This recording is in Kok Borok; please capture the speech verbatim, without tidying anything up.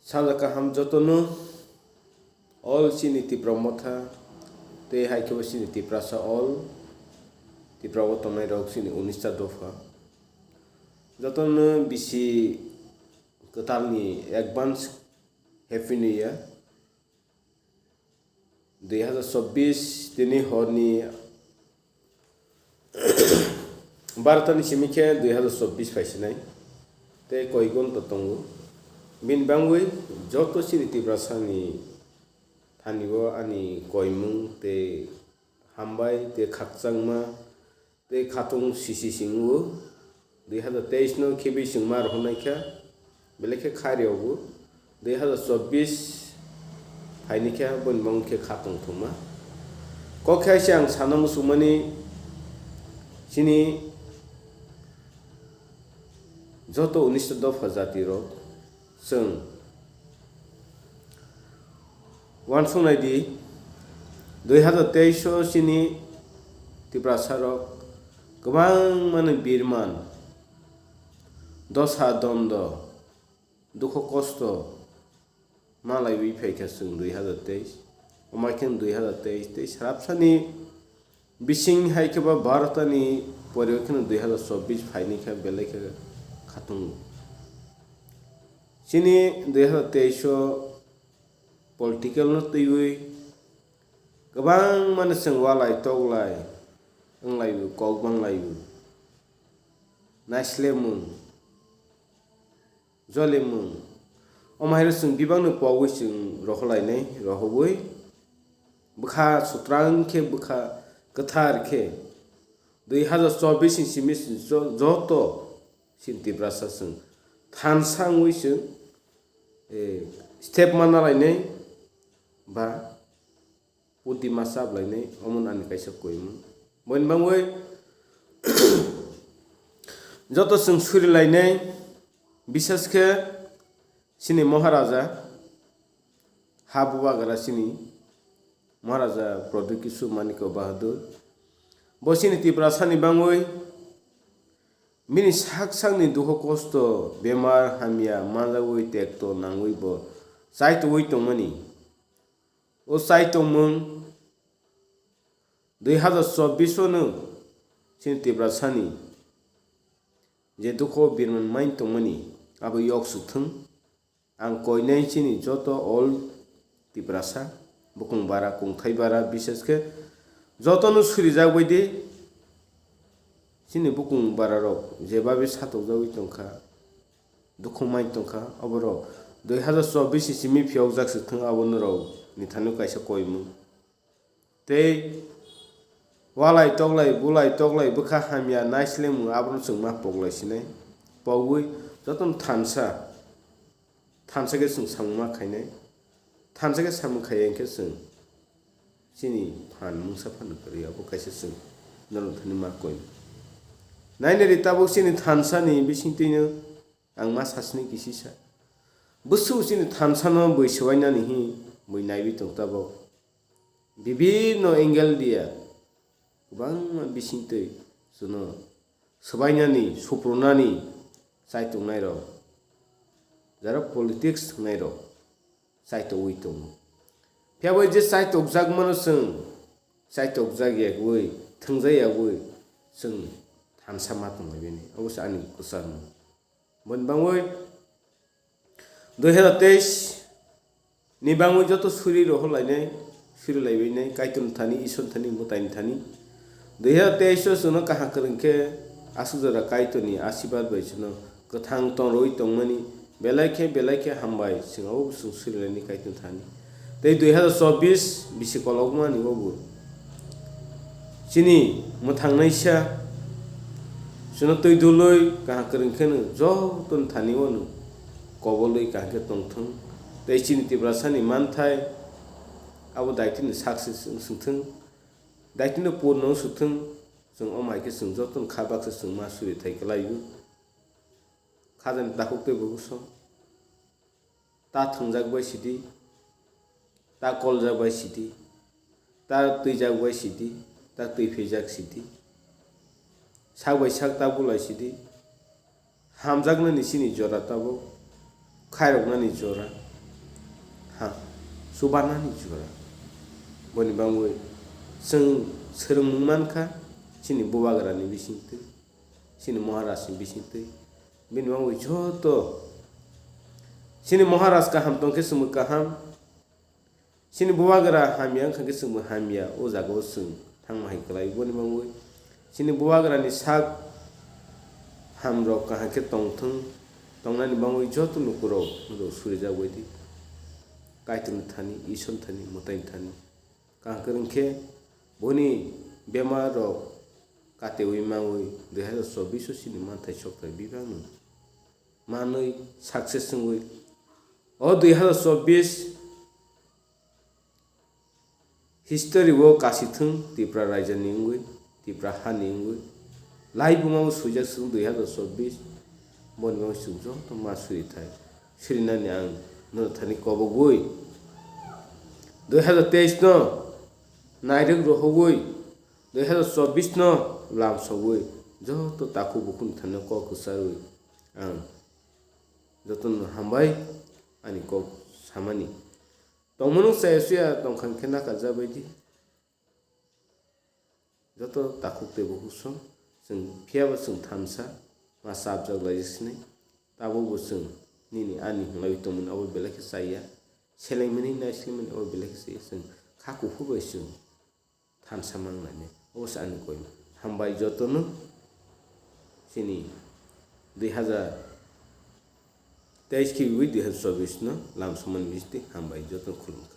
Sanja kaham jotono, all chini Tipra Motha tei hai khe bo chini Tiprasa all Tipra o tongnai rok chini unista dopha. Jotono bisi kwtal ni advance Happy New Year. Dui hazar chobbish tini horni barota ni simi khe dui hazar chobbish phaisinai tei koi gonta tongo. Bini bangwi joto chini Tiprasa ni thani o ani koimung tei hambai tei khakchangma tei khatung sisi singo dui hazar teis no khibi chwng ma rohornai kha, belai khe kha riogo dui hazar chobbish phaini kha boni bangwi khe kha tongthokma. Kok khe se ang sana muchungmani chini joto unista dopha jati rok chwng Uansuknai di, dui hazar teis o chini Tiprasa rok kwbangma ni birman, dosa dondo, dukho kosto malaiwi phaikha chwng dui hazar teis, omo khe dui hazar teis tei srapsani bising hai khe ba barota ni pore khe dui hazar chobbish phaini khe belai khe khatung. Chini dui hazar teis o political no twiwi kwbangma ni chwng walai toklai wnglaio, kok banglaio, naislemung, jolimung, omo hai chwng bibak no pogwi chwng rohorlainai, rohorwi bwkha sutrang khe, bwkha kwthar khe dui hazar chobbish ni simi jo-, joto chini Tiprasa chwng thansa wngwi chwng, eh, step manna lainai ba puti ma chap lainai, omo ani kaisa koimung. Boni bangwi joto chwng suri lainai, bisas khe chini Maharaja, ha bubagra chini Maharaja Pradyot Kishore Manikya Bahadur. Bo chini Tiprasa ni bangwi bini sak sakni dukho kosto, bemar hamya manjagwi tekto nangwi bo chaitogwi tongmani. O chaitongmung dui hazar chobbish o no chini Tiprasa ni je dukho birman mai tongmani abo yok suk thung. Ang koinai chini joto all Tiprasa, bukung bara, kungthai bara, bishes khe jotono surijak bai di. Chini bukung bara rok jebabe satokjagwi tongkha, dukhu mai tongkha, oborok dui hazar chobbish ni simi phiyokjak se thung, abo norok ni thani kaisa koimung. Tei walai toklai, bulai toklai, bwkha hamya, naislengmung abono chwng ma poklai sinai. Pogwi jotono thansa, thansa khe chwng samung ma khainai. Thansa khe samung khaiya hwnkhe chwng chini phan mungsa phano kwrwi, abo kaisa chwng norok thani ma koi. Nainari tabuk chini thansa ni bisingtwino ang ma sasini kisisa. Bwswk chini thansa no bwi swbainani hi bwi naiwi tong tabuk. Bibinno angle dia kwbangma bisingtwi chwngno swbainani, suprunani chaitongnai rok, jara politics thwngnai rok chaitogwi tongo. Phiya bai je chaitokjakmano chwng chaitokjak yagwi, thwngjak yagwi chwng thansa ma tonglai bini. Obo se ani kwchangma. Boni bangwi dui hazar teis ni bangwi joto suri rohorlainai, suri laibainai, Kaitorni thani, Isorni thani, mwtaini thani. Dui hazar teis o chwngno kaham kwrwng khe aswk jora Kaitorni asibad bai chwngno kwthang tongrwi tongmani, belai khe, belai khe hambai, chwng abo chwng surilaini Kaitorni thani. Tei dui hazar chobbish bisi kolokmani obo chini mwthangnaisa chwngno twi dulwi kaham kwrwng kheno jotoni thani ono kobolwi kaham khe tongthwng. Tei chini Tiprasani manthai abo daitino success wng swngthwng, daitino purno wng swngthwng, chwng omo hai khe chwng jotoni kha baksa chwng ma suri thai kwlaio. Khajani takhuk tei bukuso. Ta thwngjak bai sidi, ta koljak bai sidi, ta twijak bai sidi, ta twi phijak sidi, sak bai sak ta bulai sidi, hamjaknani chini jora tabuk, khairoknani jora, ha, chubanani jora. Boni bangwi chwng swrwngmung mankha chini bubagrani bisingtwi, chini Maharajni bisingtwi. Bini bangwi joto chini Maharaj kaham tongkhe chwngbo kaham, chini bubagra hamya wngkha khe chwngbo hamya, o jagao chwng thangma hai kwlai. Boni bangwi chini bubagrani sak hamrok kaham khe tongthwng, tongnani bangwi joto lukurok rw surijak baidi Kaitorni thani, Isorni thani, mwtaini thani. Kaham kwrwng khe boni bemar rok katewi mangwi dui hazar chobbish o chini manthai sokthai bibakno manwi success wngwi o dui hazar chobbish history o kasi thwng Tipra raijani wngwi, Tipra hani wngwi. Laibuma o swijak chwng dui hazar chobbish, boni bagwi chwng joto ma suri thai. Surinani ang nono thani kobogwi dui hazar teis no nairwk rohogwi, dui hazar chobbish no lamsogwi, joto takhuk bukhukni thani kok kwcharwi ang jotono hambai ani kok samani. Tongmung chaya suya tongkha khe nakarjak baidi. Joto takhuk tei bukhuk song, chwng phiyaba chwng thansa, ma chapjak laijak sinai. Tabukbo chwng nini ani hwnlaiwi tongmani abo belai khe chaya. Selaimani, naisingmani abo belai khe chaya. Chwng kha kuphur bai chwng thansa mang lainai. Abo se ani koima. Hambai jotono chini dui hazar teis khibiwi dui hazar chobbish no lamsomani bisingtwi hambai jotono khulumkha.